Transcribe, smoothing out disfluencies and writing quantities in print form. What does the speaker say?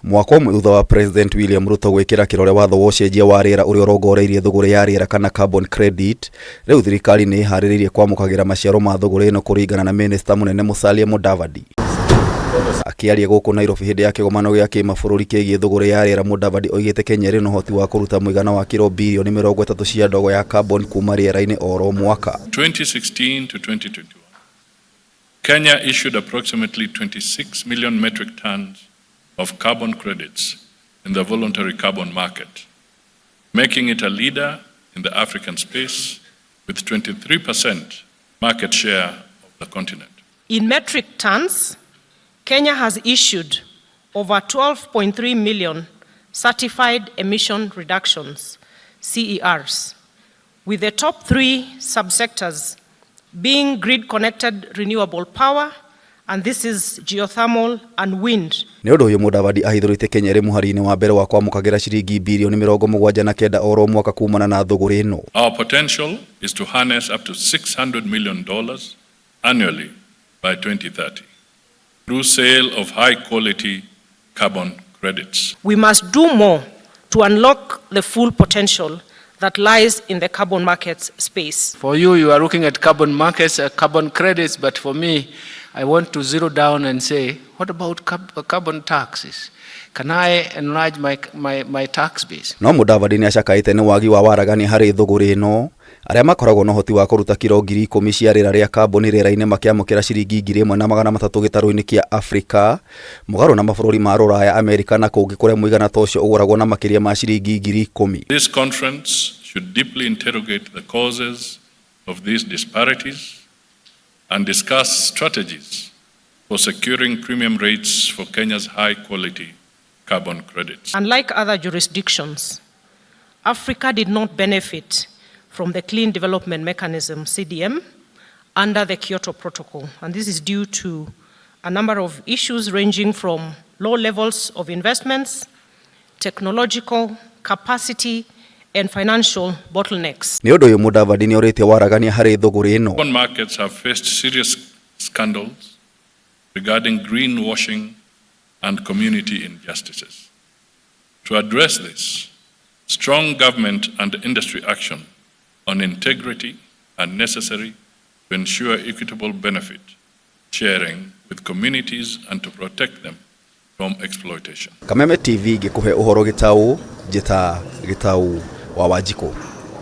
Mwaka ũmwe thutha wa President William Ruto gwĩkĩra kĩrore watho wa ũcenjia wa rĩera ũrĩa ũrongoreirie thũgũrĩ ya rĩera kana carbon credit, rĩu thirikari nĩ ĩharĩrĩirie kwamũkagĩra maciaro ma thũgũrĩ ĩno kũringana na mĩnĩsta mũnene Musalia Mudavadi. Akĩaria gũkũ Nairobi hĩndĩ ya kĩgomano gĩa kĩmabũrũri kĩgiĩ thũgũrĩ ya rĩera, Mudavadi oigĩte Kenya ĩrĩ na ũhoti wa kũruta mũigana wa kiro birioni 30 cia ndogo ya carbon kuma rĩera-inĩ oro mwaka. 2016 to 2021, Kenya issued approximately 26 million metric tons of carbon credits in the voluntary carbon market, making it a leader in the African space with 23% market share of the continent. In metric tons, Kenya has issued over 12.3 million certified emission reductions, CERs, with the top three subsectors being grid-connected renewable power, and this is geothermal and wind. Nĩ ũndũ ũyũ Mudavadi ahithũrĩte Kenya ĩrĩ mũhari-inĩ wa mbere wa kwamũkagĩra ciringi birioni 79 oro mwaka kumana na thũgũrĩ ĩno. Our potential is to harness up to $600 million annually by 2030 through sale of high quality carbon credits. We must do more to unlock the full potential that lies in the carbon markets space. For you, you are looking at carbon markets, carbon credits, but for me, I want to zero down and say, what about carbon taxes? Can I enlarge my tax base? No Mudavadi nĩ acakaĩte nĩ wagi wa waragania harĩ thũgũrĩ ĩno, arĩa makoragwo na ũhoti wa kũruta kiro 10,000 cia rĩera rĩa kamboni rĩera-inĩ makĩamũkĩra ciringi 1,300 gĩtarũ-inĩ kĩa Afrika, mũgarũ na mabũrũri ma Rũraya, Amerika na kũngĩ kũrĩa mũigana ta ũcio ũgũragwo na makĩria ma ciringi 10,000. This conference should deeply interrogate the causes of these disparities and discuss strategies for securing premium rates for Kenya's high quality carbon credits. Unlike other jurisdictions, Africa did not benefit from the Clean Development Mechanism, CDM, under the Kyoto Protocol. And this is due to a number of issues ranging from low levels of investments, technological capacity, and financial bottlenecks. Nĩ ũndũ ũyũ Mudavadi nĩ orĩtie waragania harĩ thũgũrĩ ĩno. Carbon markets have faced serious scandals regarding greenwashing and community injustices. To address this, strong government and industry action on integrity are necessary to ensure equitable benefit sharing with communities and to protect them from exploitation. Kameme TV ngĩkũhe ũhoro gĩtaũ, njĩta Gĩtaũ wa Wanjikũ.